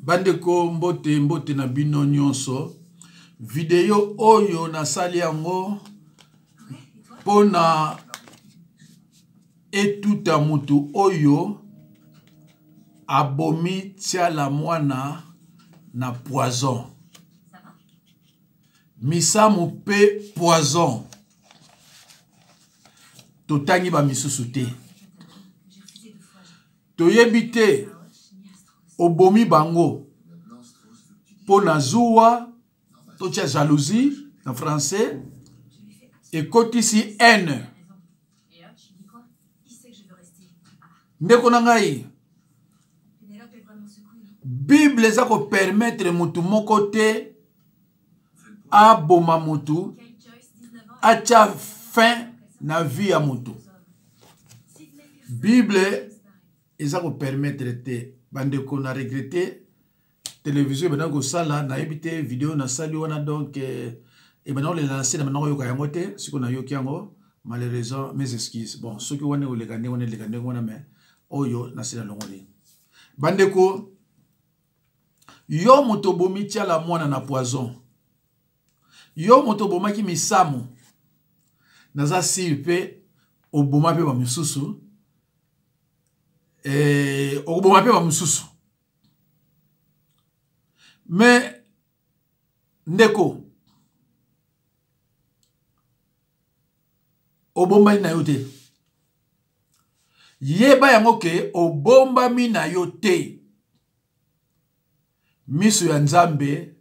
Bandeko mbote mbote na bino nyonso. Video oyo nasali yango mpona etuta mutu oyo abomi Tshiala mwana na poison. Misamu mpe poison. Totangi ba misusu te. Toyebi te obomi bango mpo na zuwa totia jalousie na français ekotisi haine. Ndeko na ngai, Bible eza kopermettre motu moko te aboma motu, atya fin na vie ya motu. Bible eza kopermettre te. Bandeko, na regrette television ebandaki kosala, nayebi te video nasali wana, donc ebanda kolela na se, na banda koyoka yango te. Sikoyo nayoki yango, malheureusement, mes excuses. Bon, soki wana ekoleka ndenge wana, eleka ndenge wana, mais oyo nasi nalongoli. Bandeko, yo moto obomi Tshiala mwana na poison, yo moto obomaki Misamu, naza sire mpe oboma mpe bamisusu, okoboma mpe bamosusu. Mais ndeko, obombani na yo te, yeba yango ke obombami na yo te. Miso ya Nzambe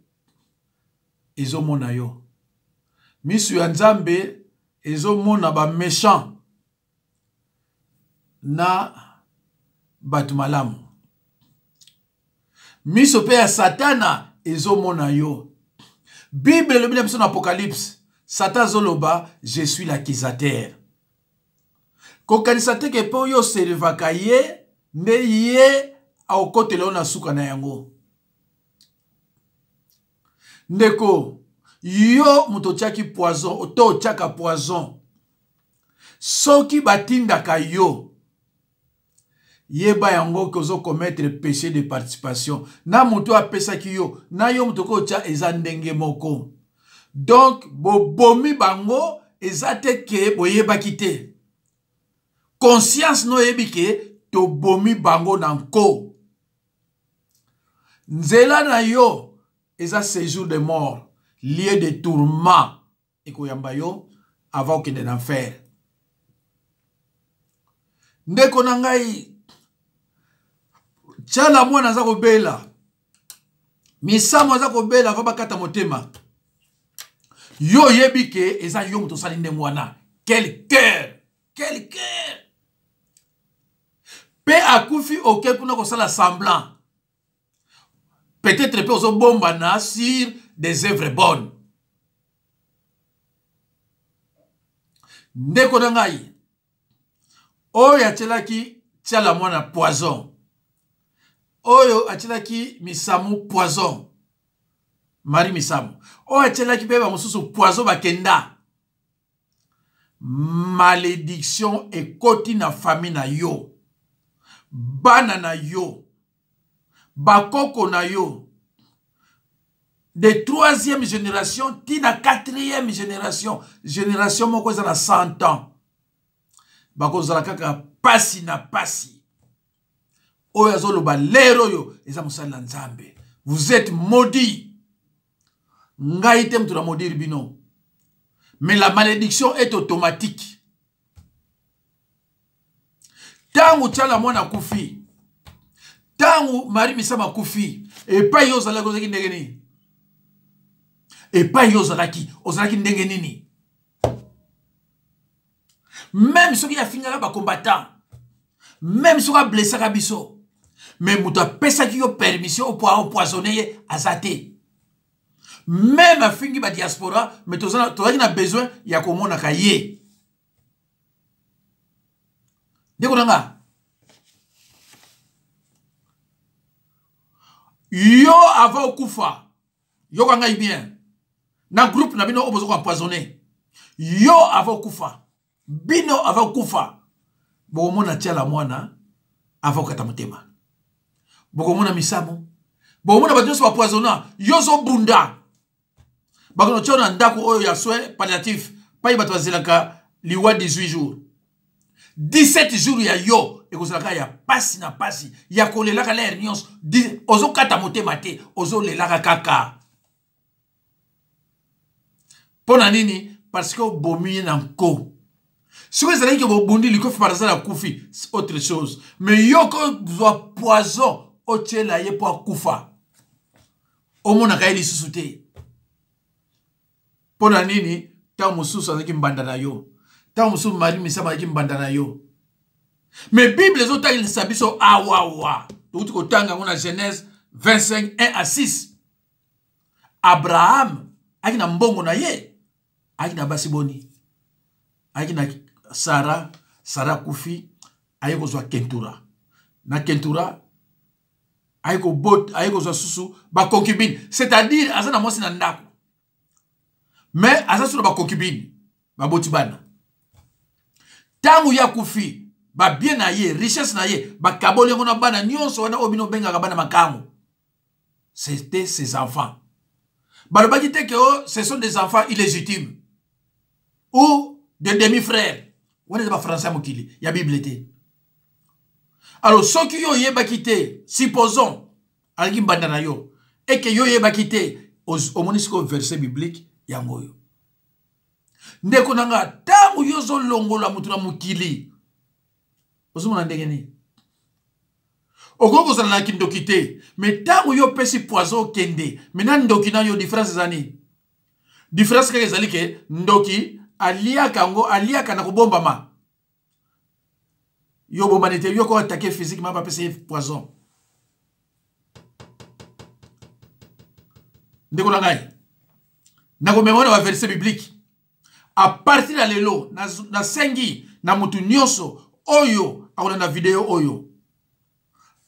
ezomona yo, miso ya Nzambe ezomona ba méchant na bato malamu. Miso pe ya Satana ezomona yo. Bible elobi na biso na Apocalypse, Satan azoloba je suis l'accusateur. Kokanisa te ke po yo oservaka ye nde ye akokotela yo na suka na yango. Ndeko, yo moto otiaki poison to otiaka poison, soki batindaka yo, yeba yango ke ozo commettre péché de participation na moto apesaki yo na yo moto okotia, eza ndenge moko. Donc bobomi bango, eza te ke boyebaki te, conscience no oyebi ke tobomi bango na nko. Nzela na yo eza séjour de mort, lieu de tourment, ekoyamba yo avant okende na enfer. Ndeko na ngai, Tshiala mwana aza kobela, Misamu aza kobela, avant bakata motema. Yo oyebi ke eza yo moto osali ndenge wana. Quel cœur, quel cœur! Pe akufi, oke kuna kosala semblant. Peut-être pe ozobombana sur des œuvres bonnes. Ndeko na ngai, oyo atielaki Tshiala mwana poison, oyo atielaki Misamu poison, Marie Misamu, oyo atielaki mpe bamosusu poison, bakenda, malédiction ekoti na famille na yo, bana na yo, bakoko na yo, de troisième génération ti na quatrième génération. Génération moko eza na 100 ans, bakozala kaka pasi na pasi. Oyo azoloba lero oyo eza mosali na Nzambe. Vous êtes maudits. Ngai te moto na maudire bino, mais la malédiction est automatique. Ntango Tshiala mwana akufi, ntango Marie Misamu akufi, epai yo ozalaki, ozalaki ndenge nini? Epai yo ozalaki, ozalaki ndenge nini? Même soki afingaka ba combattant, même soki ablessaka biso, mais moto apesaki yo permission opo empoisonner ye aza te. Même afingi ba diaspora, mais tozalaki na besoin ya komonaka ye. Ndeko na nga, yo avant okufa, yoka ngai bien, na groupe na bino oyo boza koempoisonner, yo avant okufa, bino avant okufa, bokomona Tshiala mwana avant okata motema, bokomona Misamu, Bomona bato nyonso bapoisonna, yo ozobunda, bakono tya na ndako oyo ya soin palliatif, pai bato bazelaka liwa 18 jours, 17 jours ya yo ekozala kaka ya pasi na pasi, ya kolelaka lere nyonso, ozokata motema te, ozolelaka kaka. Mpo na nini? Parce que obomi ye na nko. Soki ezalaki ke bobundi likofi par hasard akufi, autre chose. Mais yo kozwa poison otyela ye mpo akufa, omonaka ye lisusu te. Mpo na nini? Ntango mosusu azalaki mbanda na yo, ntango mosusu Marie Misamu azalaki mbanda na yo. Mais Bible ezotalisa biso awawa, tokuti kotanga yango na Genèse 25 1 à 6. Abraham ayaki na mbongo na ye, ayaki na basi boni, ayaki na Sara. Sara akufi, aye kozwa Kentura. Na Kentura aye kobot, aye kozwa susu baconcubine, c'est-à-dire aza na mwasi na ndako, mais aza susu na baconcubine, baboti bana. Ntango ye akufi, babien na ye, richesse na ye, bakaboli yango na bana nyonso wana oyo bino obengaka bana makango. C'était ses enfants. Balobaki te ke oh, ce sont des enfants illégitimes ou des demi-frères. Wana eza bafrançais ya mokili ya Bible te. Alors soki yo oyebaki te, supposons alaki mbanda na yo, eke yo oyebaki te, omoni sikoyo verset biblique yango oyo. Ndeko na nga, ntango yo ozolongola moto na mokili, ozomona ndenge nini? Okoki kozala na kindoki te, me ntango yo opesi poison okende me na ndoki na yo, différence eza nini? Différence kaka ezali ke ndoki aliaka yango, aliaka na kobombama. Yo bombani te, yo ko attaquer physiquement, bapesa ye poison. Ndeko na ngai, nakomema na baverset biblique a partir ya lelo. Nasengi na motu nyonso oyo akolanda video oyo,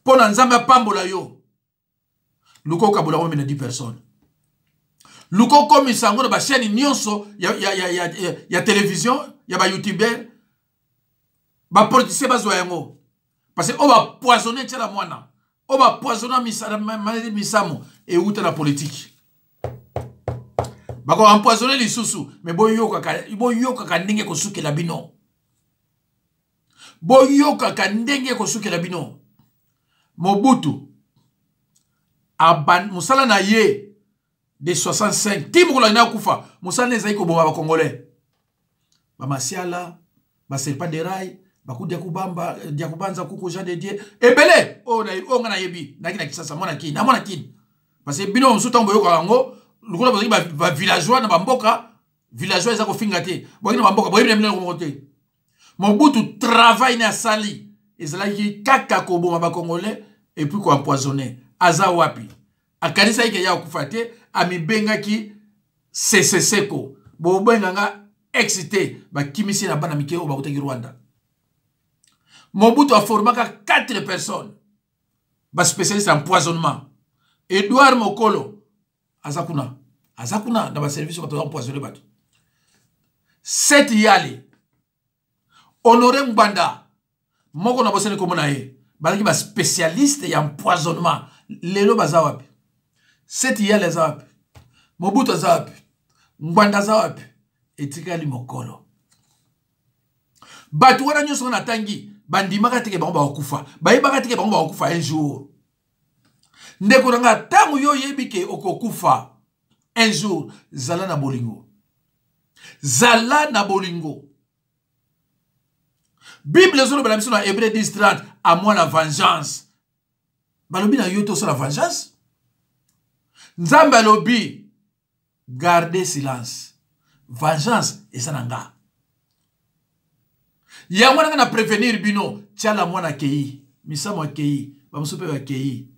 mpo na Nzambe apambola yo, luka okabola yango na 10 personnes, luka okomisa yango na bachaîne nyonso ya télévision, ya bayoutubeur, bapoliticien bazwa yango, parce que oyo bapoisonne Tshala Mwana, oyo bapoisonna Misamu, euta na politike. Bakoempoisonne lisusu, me boyokaka, boyokaka ndenge ekosukela bino, boyokaka ndenge ekosukela bino. Mobutu, mosala na ye de 65 ti mokolo alina akufa, mosala na ezali koboma bacongolais, bamasiala, baserpent de rail, bakudia kubamba dia kubanza, kuku Jean de Dieu, ebele oyo nga nayebi. Nayaki na Kisasa, mwana Kini na mwana Kini, parce que bino mosusu ntango boyokaka yango lokola bozalaki bavillageois na bamboka. Villageois eza kofinga te, boyaki na bamboka, boyebi na bino moko te. Mobutu, travail ne asali ezalaki kaka koboma bacongolais et puis koempoisonne. Aza wapi? Akanisaki ke ya akufa te, amibengaki Seseseko, bobenga nga ex te. Bakimisi na bana mike oyo bakutaki Rwanda. Mobutu aformaka 4 personnes baspécialiste ya empoisonnement. Edouard Mokolo aza kuna, aza kuna na baservice bato empoisonne bato. Set Yale, Honore Ngbanda, moko na bosani komona ye, bazalaki baspécialiste ya empoisonnement. Lelo baza wapi? Set Yale aza wapi? Mobutu aza wapi? Ngbanda aza wapi? Etikali Mokolo. Bato wana nyonso wana atangi, bandimaka teke bango bakokufa, bayebaka teke bango bakokufa un jour. Ndeko na nga, ntango yo oyebi ke okokufa un jour, zala na bolingo, zala na bolingo. Bible ezolobela biso na Hébreu 10 30: à moi la vengeance. Balobi na yo tosala vengeance? Nzambe alobi: garde silence, vengeance eza na nga. Yango wana nga na prévenir bino. Tshala Mwana akei, Misamu akei, bamosusu mpe bakei,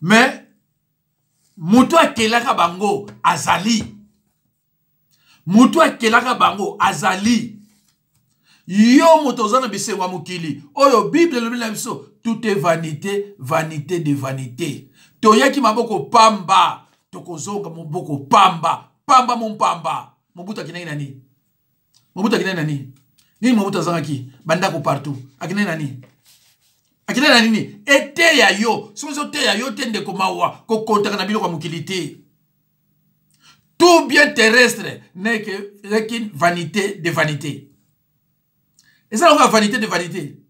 mais moto akelaka bango azali, moto akelaka bango azali. Yo moto oza na bisengo ya mokili oyo, Bible elobi na biso: tout est vanité, vanité de vanité. Toyaki maboko pamba, tokozonga maboko pamba pamba, mompamba. Mobutu akendaki na nini? Mobutu akendaki na nini? Nini Mobutu azangaki? Bandako partout. Akendaki na nini? Akenda na nini? Eteya yo. Soki ezoteya yo te, ndeko, mawa, kokontaka na biloko ya mokili te. Tout bien terrestre n'est qu'une vanité de vanité. Eza lokola vanité de vanité,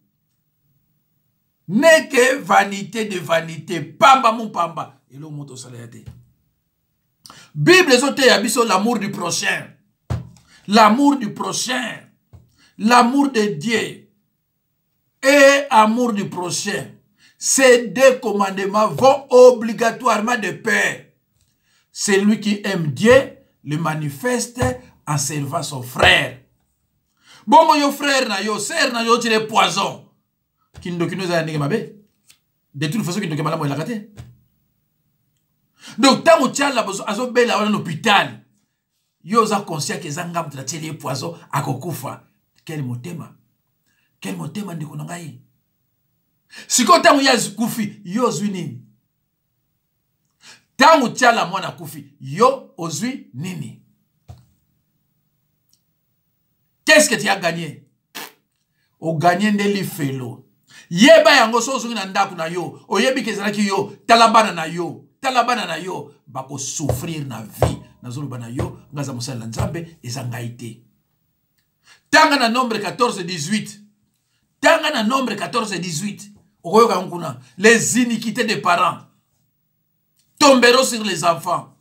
n'est que vanité de vanité, pamba mu pamba, eloko moto osala ya te. Bible ezoteya biso l'amour du prochain, l'amour du prochain, l'amour de Dieu et amour du prochain. Ces deux commandements vont obligatoirement de pair. Celui qui aime Dieu le manifeste en servant son frère. Bongo yo, frère na yo, sœur na yo, otile poison, kindoki no eza ya ndenge mabe. De toute façon, kindoki malamu elaka te. Donc ntango Tiala azobela wana na hôpital, yo oza conscient ke eza nga moto natieli ye poison, akokufa. Quel motema, quel motema, ndeko na ngai! Sikoyo ntango ye akufi, yo ozwi nini? Ntango Tiala mwana akufi, yo ozwi nini? Qu'est-ce que tu as gagné? Oganye nde lifelo. Yeba yango. So ozongi na ndako na yo, oyebi ke ezalaki yo, tala bana na yo, tala bana na yo bakosouffrir na vie. Nazoloba na yo, ngai aza mosali na Nzambe, eza ngai te. Tanga na Nombre 14 18, tanga na Nombre 14 18, okoyoka yango kuna. Les iniquités des parents tomberont sur les enfants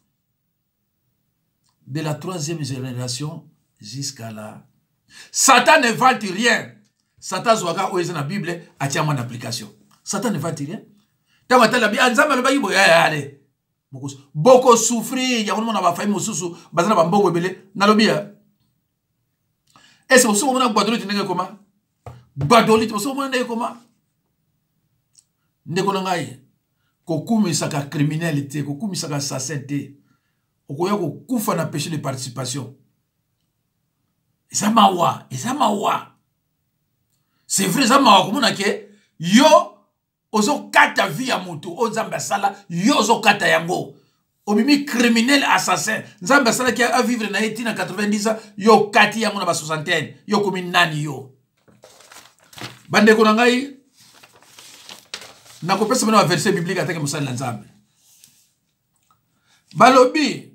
de la troisième génération jusqu'à la. Satan n'invente rien. Satan azwaka oyo eza na Bible, atia yango na application. Satan n'invente rien. Ntango atala bi, Nzambe alobaki boye, ale bokosouffrir yango. Nomona bafamille mosusu baza na bambongo ebele. Nalobi ya ese boso bomona Gbadolite ndenge ekoma. Gbadolite, boso bomona ndenge ekoma. Ndeko na ngai, kokumisaka criminel te, kokumisaka assassin te. Okoya kokufa na péché de participation. Eza mawa, eza mawa, c'est vrai, eza mawa komona ke yo ozokata vie ya motu oyo Nzambe asala. Yo ozokata yango, obimi criminel, assassin. Nzambe asalaki avivre na ye ntina 90 ans, yo okati yango na ba soixantaine. Yo okomi nani, yo? Bandeko na ngai, nakopesa bino baverset biblique atake mosali na Nzambe. Balobi: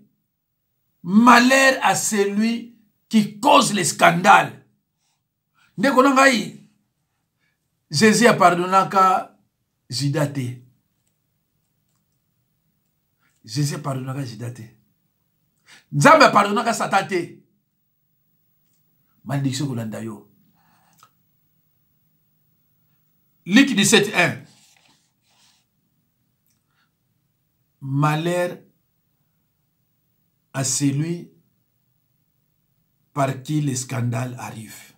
malheur à celui qui cause les scandales. Ndeko na ngai, Jésus apardonaka Judas te. Jésus apardonaka Judas te. Nzambe apardonaka Satan te. Malédiction kolanda yo. Luc 17 1: malheur à celui par qui les scandales arrivent.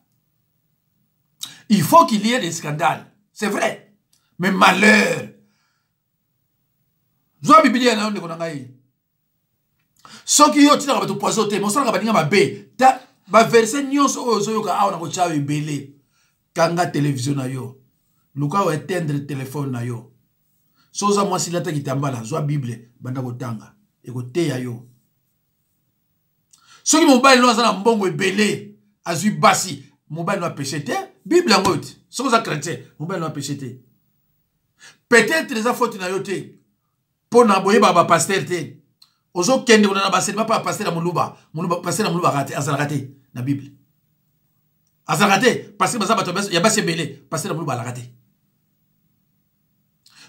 Il faut qu'il y ait des scandales, c'est vrai, mais malheur. Zwa Bibilia na yo, ndeko na ngai. Soki yo otinaka bato poison te, mosalaka baninga mabe ta, baverset nyonso oyo ozoyoka awa na kotya yo ebele. Kanga televizio na yo, luka oéteindre telefone na yo. So oza mwasi, lata kitambala, zwa Bible, banda kotanga, ekoteya yo. Soki mobali no aza na mbongo ebele, azwi basi, mobali no apeshe te. Bible yango oyo te. Soki oza chrétien, mobali no apeshe te. Peut-être eza faute na yo te, mpo na boyebaka bapasteur te. Ozokende kuna na baselema mpa pasteur ya moluba. Moluba, pasteur ya moluba azalaka te na Bible, azalaka te, parce que baza bato ya basi ebele. Pasteur ya moluba alaka te.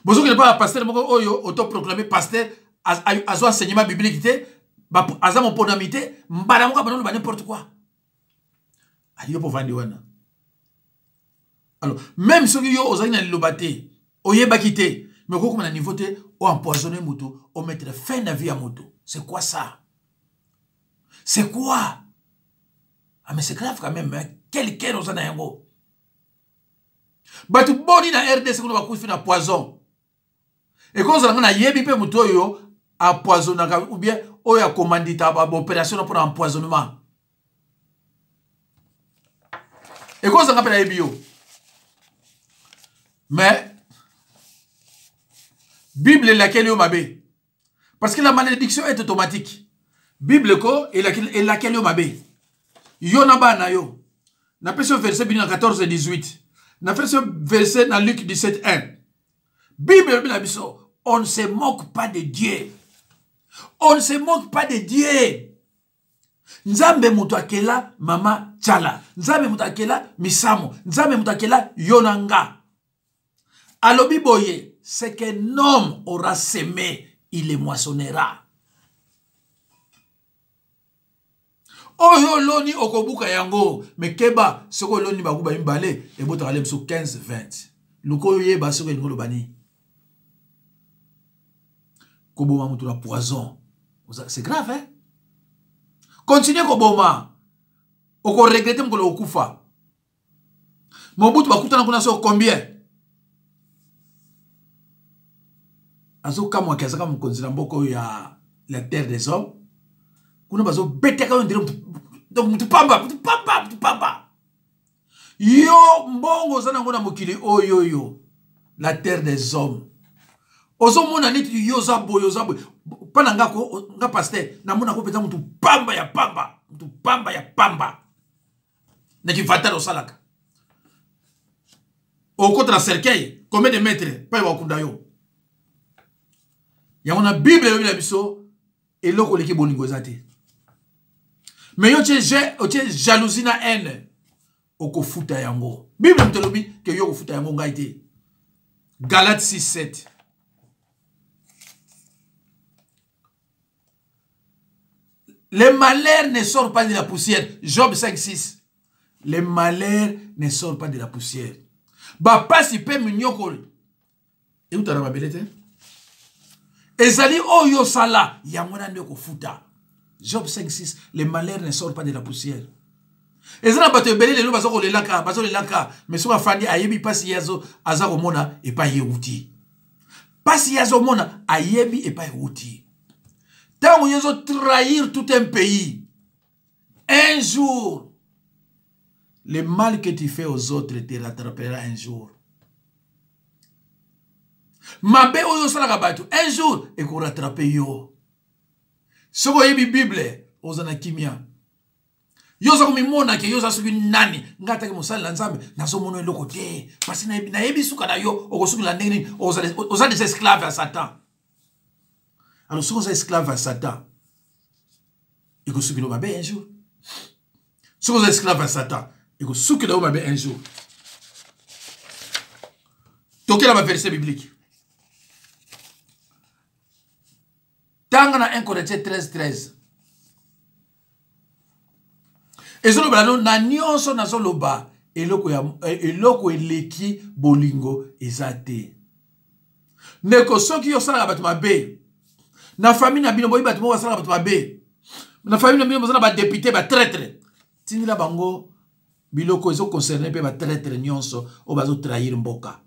Bozokende mpa pasteur moko oyo autoproclame pasteur, azwa enseignement biblique te, aza moponami te, mbala moko abana oloba n'importe quoi. Ayo mpo ovandi wana. Alors, même soki yo ozalaki na liloba te, oyebaki te, mais okokoma na niveau te oempoisonne moto, omettre fin na vie ya moto. C'est quoi ça? C'est quoi? Ah, mais c'est grave quand même, hein? Quel cœur oza na yango? Bato boni na RDC kuna bakufi na poison? Ekozala nga nayebi mpe moto oyo apoisonnaka ou bien oyo akomandita baopération mpona empoisonnement. Ekozanga mpe nayebi yo. Mais Bible elakeli yo mabe, parce que la malédiction est automatique. Bible ko elakeli yo mabe, yo na bana yo. Napesi yo verset bino na 14 18. Na fait ce verset na Luc 17 1. Bible elobi na biso, on ne se moque pas de Dieu. On ne se moque pas de Dieu. Nzambe moto akela mama Tshala, Nzambe moto akela Misamo, Nzambe moto akela yo na nga. Alobi boye, ce qu'un homme aura semé, il le moissonnera. Oyo oloni okobuka yango, me keba soki oloni bakuba mibale ebotaka le biso 15 20. Luka oyeba soki elingi oloba nini. Koboma moto na poison, c'est grave hein? Continue koboma, okoregrete mokolo okufa. Mobutu bakutana kuna so combien? Azokamwaki azaka mokonzi na mboka oyo ya la terre des hommes. Kuna bazobetaka yo ndire donc mutu pamba, mutu pamba, mutu pamba. Yo mbongo oza nango na mokili oyo yo la terre des hommes. Ozomona neti yo oza boye, oza boye. Pa na nga ko, nga pasteur, namona ko mpenza mutu pamba ya pamba, mutu pamba ya pamba. Na kivatala osalaka. Okota na cercueil, combien de mètres pa bakunda yo? Yango na Bible elobi na biso eloko eleki bolingo eza te. Mais yo otie jalousie na haine, okofuta yango. Bible moto elobi ke yo okofuta yango, ngai te. Galates 6, 7. Le malheur ne sort pas de la poussière. Job 5, 6. Le malheur ne sort pas de la poussière. Ba pasi pe minyokoli. Euta na mabele te. Ezali oyo sala, yango na nde kofuta. Job 5, 6. Le malheur ne sort pas de la poussière. Eza na bato ebele lelo bazo kolelaka, bazo lelaka, mais soki afandi ayebi pasi ye aza komona epai ye wuti. Pasi ye azomona ayebi epai wuti. Tango yo ozo trahir tout un pays, un jour, le mal que tu fais aux autres te rattrapera un jour. Mabe oyo osalaka bato, un jour ekorattrape yo. Soki oyebi Bible, oza na kimia. Yo oza komimona ke yo oza soki nani, ngai ataki mosali na Nzambe, nazomona eloko te. Parce que nayebi suka na yo, okosukela ndenge nini, oza déjà esclave ya Satan. Alors soki oza esclave ya Satan, ekosukela yo mabe un jour. Soki oza esclave ya Satan, ekosukela yo mabe un jour. Tokela ba verset biblique. Tanga na 1 Corinthiens 13, 13. Ezoloba nano na nyonso nazoloba, eloko eleki bolingo eza te. Ndeko, soki yo osalaka bato mabe na famille na bino, boyebi bato moko basalaka bato mabe na famille na bino, boza na ba député, ba traître, tindela bango biloko ezo concerner pe ba traître nyonso oyo bazo trahir mboka.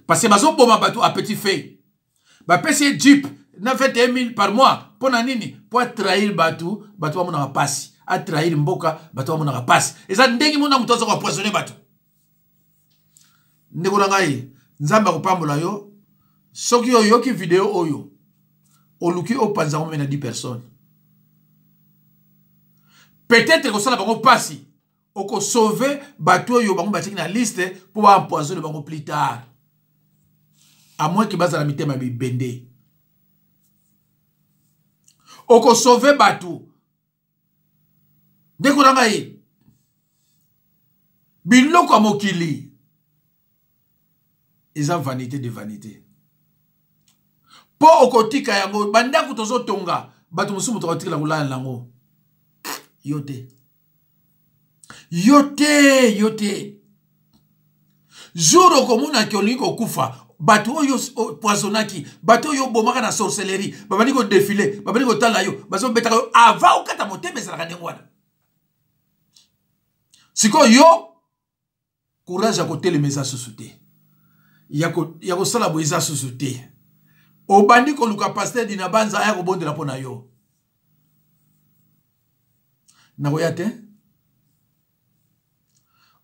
Parce que bazo boma bato à petit feu. Bapesi ye jeep na 21 000 par mois mpo na nini? Mpo atrahir bato, bato bamonaka pasi, atrahir mboka, bato bamonaka pasi. Eza ndenge mona moto aza koempoisonner bato. Ndeko na ngai, Nzambe akopambola yo. Soki oyoki video oyo, oluki opanza yango meme na 10 personnes. Peut-être kosala bango pasi, okosauve bato oyo bango batiaki na liste mpo ba empoisonner bango plus tard. À moins que bazala mitema bibende. Okosauve bato. Ndeko na ngai, biloko ya mokili eza vanité de vanité. Po okotika yango, bandako tozotonga, bato mosusu moto akotikala kolala nango. Yo te. Yo te, yo te. Jour okomonaki olingi kokufa, bato oyo poisonnaki, bato oyo obomaka na sorcellerie, babandi kodefile, babandi kotala yo, bazobetaka yo avant okata motema, ezalaka ndenge wana. Sikoyo yo courage ya kotelema eza susu te, ya kosala boye eza susu te. Obandi koluka pasteur Dina Banza aya kobondela mpo na yo. Nakoya te.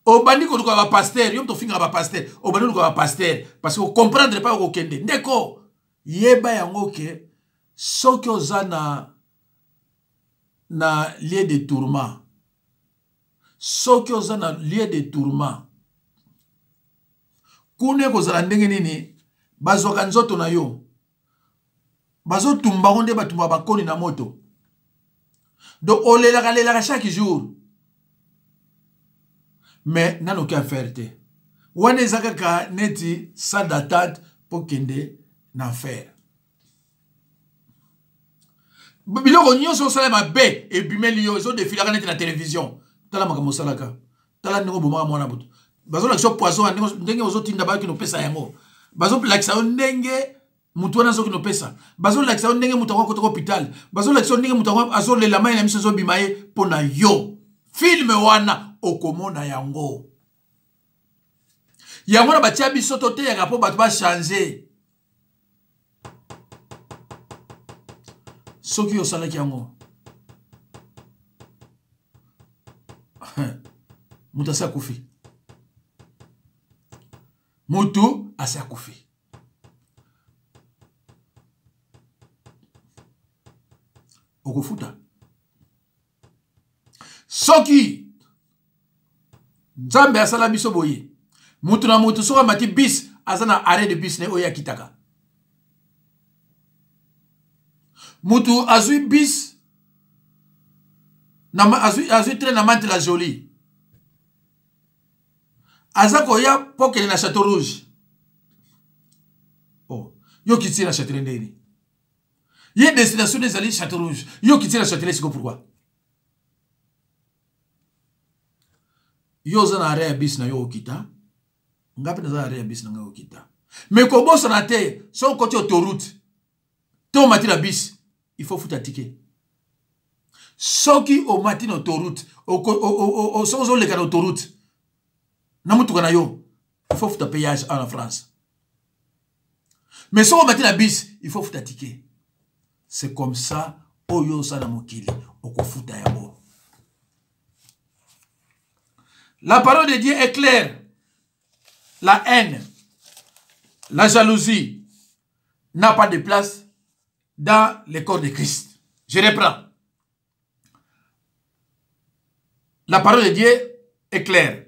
Obandi koluka ba pasteur, yo moto ofingaka ba pasteur, obandi koluka ba pasteur parce que comprendre pas okokende. Ndeko, yeba yango ke soki oza na lieu de tourment, soki oza na lieu de tourment, Kuna ekozala ndenge nini? Bazwaka nzoto na yo, bazotumba ngo nde batumba bakoni na moto. Donc olelaka lelaka chaque jour, mais nano oki affaire te. Wana eza kaka neti salle d'attente mpo kende na enfer. Biloko nyonso osala mabe ebimeli yo, ezodefilaka neti na televizio. Tala makambo osalaka, tala ndenge obomaka mwana butu. Bazolakisa yo poison, ndenge ozotinda bakende opesa yango. Bazolakisa yo ndenge motu wana azokende opesa. Bazolakisa yo ndenge moto yango akotaka hôpital. Bazolakisa yo ndenge moto yango azolela, mai na miso ezobima ye mpo na yo. Filme wana okomona yango. Yango wana batia biso toteyaka mpo bato bachange. Soki osalaki yango, moto asi akufi, motu asi akufi. Okofuta. Soki Nzambe asala biso boye, mutu na mutu soki amati bis, aza na arrêt de bus na ye oyo akitaka. Mutu azwi bis na, azwi, azwi train na Mante la Jolie, aza koya mpo kende na Chateau Rouge. Oh, yo kiti na Châtelet ndeni? Ye destination ezali Chateau Rouge, yo kiti na Châtelet siko pourquoi? Yo oza na arrêt ya bis na yo okita, nga mpe naza na arrêt ya bis na ngai okita. Mais kobosana te, soki okoti autoroute to omati na bis, il faut futa ticket. Soki omati na autoroute, soki ozoleka na autoroute na motuka na yo, il faut futa péage awa na France. Mais soki omati na bis, il faut futa ticket. C'est comme ça, oyo osala mokili okofuta yango. La parole de Dieu est claire. La haine, la jalousie n'a pas de place dans le corps de Christ. Je reprends. La parole de Dieu est claire.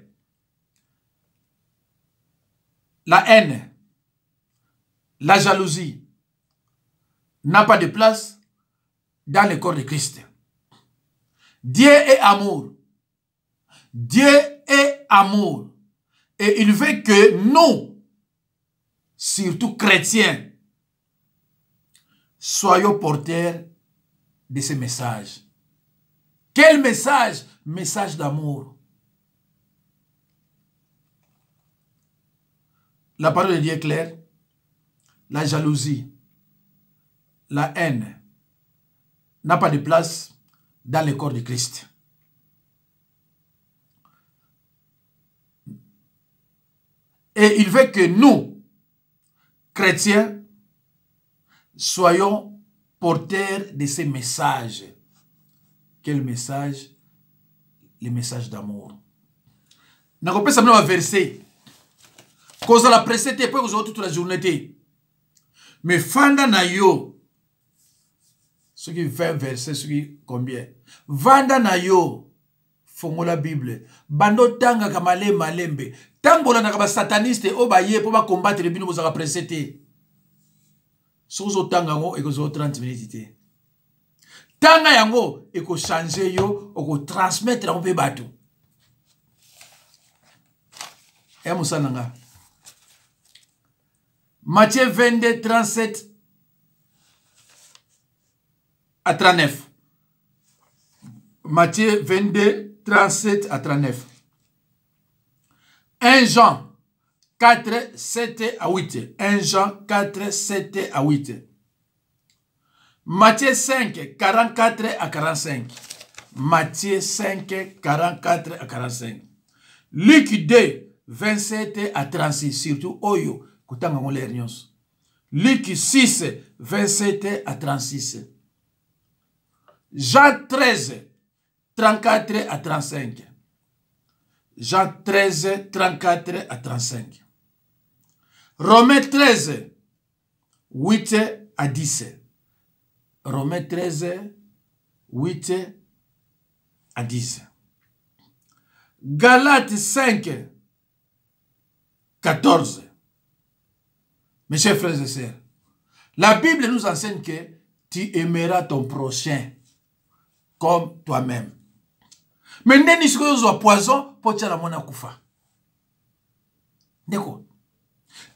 La haine, la jalousie n'a pas de place dans le corps de Christ. Dieu est amour. Dieu est amour. Et il veut que nous, surtout chrétiens, soyons porteurs de ce message. Quel message? Message d'amour. La parole de Dieu est claire. La jalousie, la haine n'a pas de place dans le corps de Christ. Et il veut que nous, chrétiens, soyons porteurs de ces messages. Quel message? Le message d'amour. Nakopesa bino ba verset. Kozala pressé te po ekozala toute la journée te. Mais fanda na yo. Soki 20 versets, soki combien? Vanda na yo. Fongola Bible. Bando tangaka male malembe. Tango bolandaka ba sataniste oyo baye po ba combattre bino, bozalaka pressé te. Soki ozotanga yango ekozala 30 minutes te. Tanga yango ekochange yo, okotransmettre yango mpe bato. Ya mosala na nga. Matthieu 22, 37 à 39. Matthieu 22, 37 à 39. 1 Jean 4, 7 à 8. 1 Jean 4, 7 à 8. Matthieu 5, 44 à 45. Matthieu 5, 44 à 45. Luc 2, 27 à 36. Surtout oyo, kotanga ngo l'air nyonso. Luc 6, 27 à 36. Jean 13, 34 à 35. Jean 13, 34 à 35. Romains 13, 8 à 10. Romains 13, 8 à 10. Galates 5, 14. Mes chers frères et sœurs, la Bible nous enseigne que tu aimeras ton prochain comme toi-même. Mais ndeni sikoyo ozwa poison mpo otyala mwana akufa. Ndeko,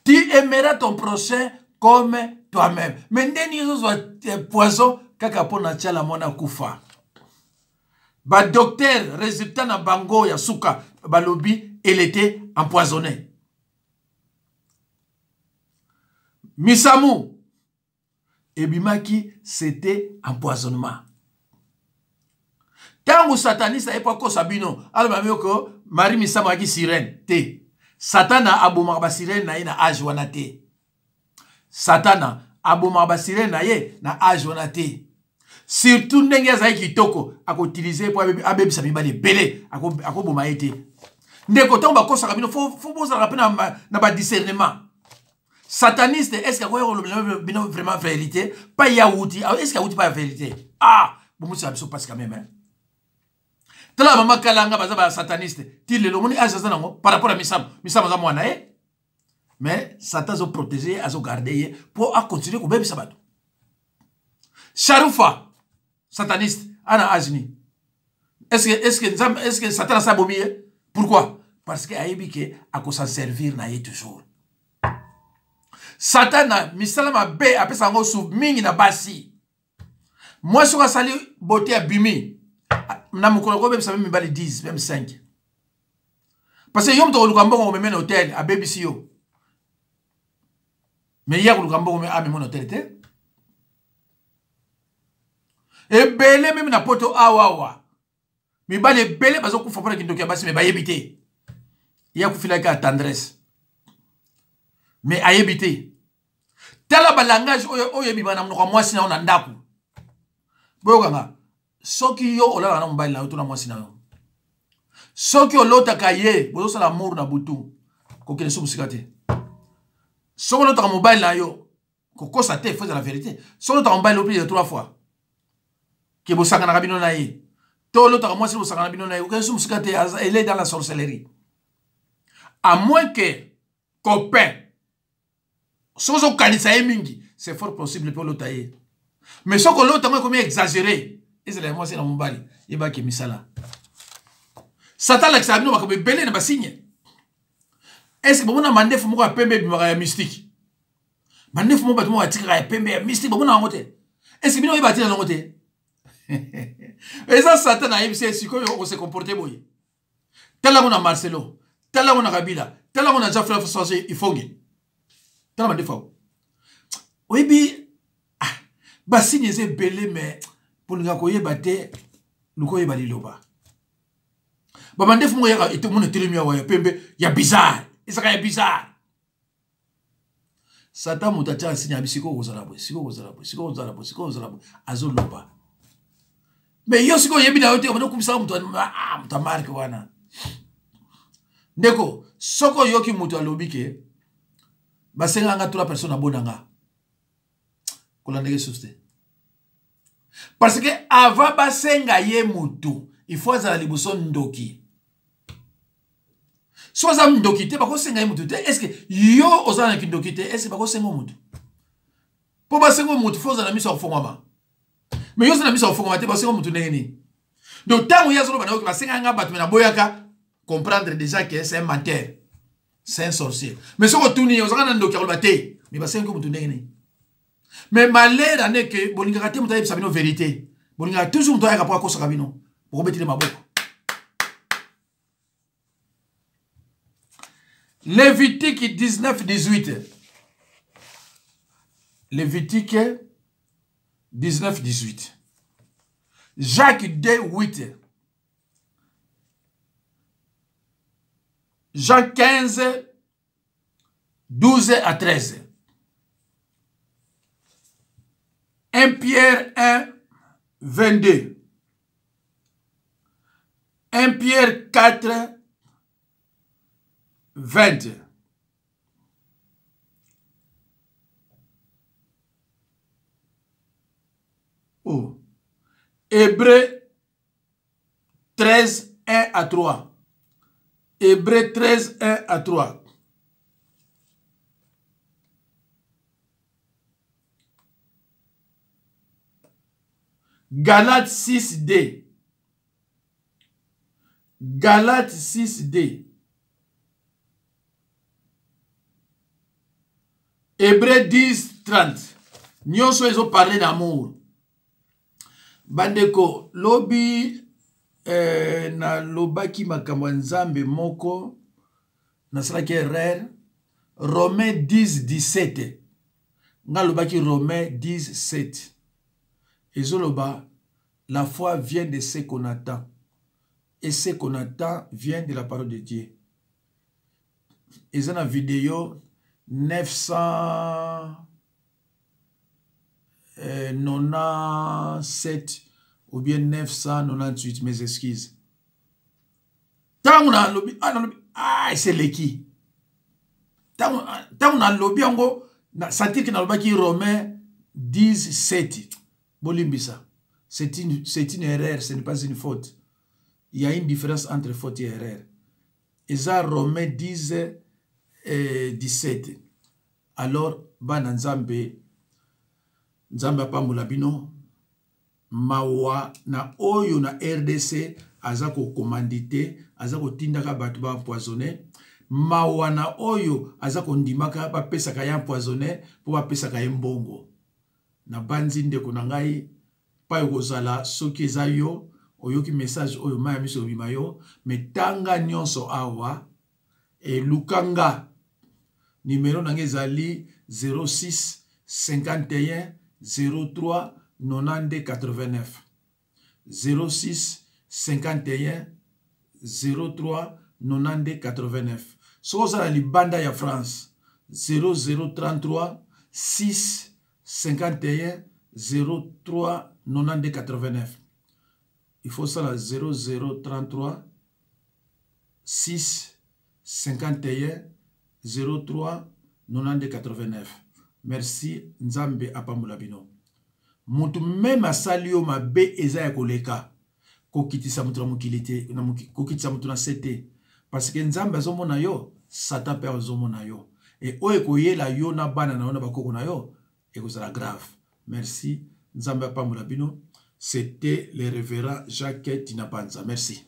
tu aimeras ton prochain comme toi-même. Mais ndeni ozwa eh, poison kaka mpo na tyala mwana akufa. Ba docteur résultat na bango ya suka balobi elle était empoisonnée. Misamu ebimaki c'était empoisonnement. Ntango sataniste aye mpo akosa bino aloba bino ko Marie Misamu ayaki sirène te. Satana abomaka ba sirène na ye na age wana te. Satana abomaka ba sirène na ye na age wana te. Surtout ndenge azali kitoko akoutilize mpo abebisa mibali ebele akoboma ye te. Ndeko ntango bakosaka bino fo bozalaka mpe na badiscernement. Sataniste est ce que akoya kolobela bino vraiment vérité pa ye awuti est ce que awuti pa ya vérité ah bomotisaka biso mpasi quand même hein? Tala mama kalanga baza ba sataniste ti lelo omoni age aza nango par rapport ya misamu. Misamu aza mwana ye mais satan azoprotege ye azogarde ye mpo akontinue kobebisa bato. Sharufa sataniste ana age nini? Est-ce que nzambe, est-ce que satan asa abomi ye? Pourquoi? Parce que ayebi ke akosa servir na ye toujours. Satan na misala mabe apesa yango su mingi na basi. Mwasi oyo asali beauté abimi na mokolo akobebisa meme mibali 10 meme 5 parce que yo moto akoluka mbongo komeme na hotel abebisi yo, mais ye akoluka mbongo me amema na hotel te. Ebele meme na poto awa awa mibali ebele bazokufa mpona kindoki ya basi me bayebi te. Ye akufilaki ya tendresse me ayebi te. Tala balangage oyo oyo ebima na monoko ya mwasi na yo na ndako. Boyokanga soki yo olalaka na mobali na yo to na mwasi na yo, soki olotaka ye bozosala amour na butu, kokende so mosika te. Soki olotaka mobali na yo, kokosa te, faut ezala vérité. Soki olotaka mobali yo plus de 3 fois ke bosanganaka bino na ye, to olotaka mwasi bosangana bino na ye, kokende so mosika te, elle est dans la sorcellerie. À moins que copain soki ozokanisa ye mingi, c'est fort possible mpe olota ye. Mais soki olota yango ekomi exagéré, ezala ya mwasi na mobali, yebaki misala satan alakisaka bino makambo ebele na basigne. Est-ce que bomona mandefu moko ya pembe ebimaka ya mystique? Mandefu moko bato moko batikaka ya pembe ya mystique, bomona yango te? Est-ce que bino oyeba tina yango te? Eza satan ayebisi ye sikoyo okose comporte boye. Tala yango na Marcelo, tala yango na Kabila, tala yango na Jean François Ifonge, tala mandefu yango. Oyebi ah, basigne eza ebele, mais bolinga koyeba te, luka oyeba liloba. Bamandefu moko yaka etomona etelemi awa ya pembe ya bizarre, ezaka ya bizarre. Satan moto atiaka signe abi sikoyo kozala boye, sikoyo kozala boye, sikoyo kozala boye, sikoyo kozala boye, azoloba. Mais yo sikoyo oyebi na yo te, obanda okumisaka moto moto ya marke wana. Ndeko, soki oyoki moto alobi ke basengaka nga 3 personnes abona nga, kolandaka lisusu te. Parce que avant basenga ye motu, il faut azala liboso ndoki. Soki aza ndoki te, bakosenga ye motu te. Est ce que yo oza na kindoki te? Est ce que bakosenga motu? Mpo basenga motu, fo ozala na miso ya kofongwama. Mais yo oza na miso ya kofongwama te, basenga motu ndenge nini? Donc ntango ye azoloba na yo basenga nga bato me naboyaka, comprendre déjà que c'est un menteur, c'est un sorcier. Mais soki otuni ye ozalaka na ndoki, akoloba te. Mais basengi motu ndenge nini? Mais malheur ane ke bolingaka te moto ayebisa bino vérité, bolingaka toujours moto ayaka mpo akosaka bino, bokobetele maboko. Lévitique 19, 18. Lévitique 19, 18. Jacques 2, 8. Jean 15, 12 à 13. 1 Pierre 1, 22. 1 Pierre 4, 20. Oh. Hébreu 13, 1 à 3. Hébreu 13, 1 à 3. Galate 6d. Galate 6d. Hébreu 10 30. Nyonso ezo parler d'amour. Bandeko, lobi nalobaki makambo ya Nzambe moko, nasalaki erreur. Romain 10 17. Nga lobaki Romain 10 7. Ezoloba la foi vient de ce qu'on attend et ce qu'on attend vient de la parole de Dieu. Eza na video 997 ou bien 998, mes excuses. Ntango nalobi, nalobi, eseleki. Ntango nalobi yango, na sentir que nalobaki Romain 10 7. Bolimbisa, c'est une erreur, ce n'est pas une faute. Il y a une différence entre faute et erreur. Eza Romain 10 17. Alors bana Nzambe, Nzambe apambola bino. Mawa na oyo na RDC aza kokomandite, aza kotindaka bato ba empoisonné. Mawa na oyo aza kondimaka bapesaka ye empoisonné mpo bapesaka ye mbongo. Na banzi ndeko na ngai pa ekozala soki eza yo oyoki message oyo mai ya miso obima yo, me tanga nyonso awa elukanga. Numero na ngai ezali 06 51 03 92 89. 06 51 03 92 89. Soki oza na libanda ya France, 0033 6 51 03 92 89. Il faut sala 0033 6 51 03 92 89. Merci, Nzambe apambola bino. Mutu meme asali yo mabe eza ya koleka. Kokitisa mutu na mokili te, na kokitisa mutu na se te. Parce que Nzambe azomona yo, Satan pe azomona yo. Et oyo ekoyela yo na bana na yo na bakoko na yo, ekozala grave. Merci, Nzambe apambola bino. C'était le révérend Jacques Dinabanza. Merci.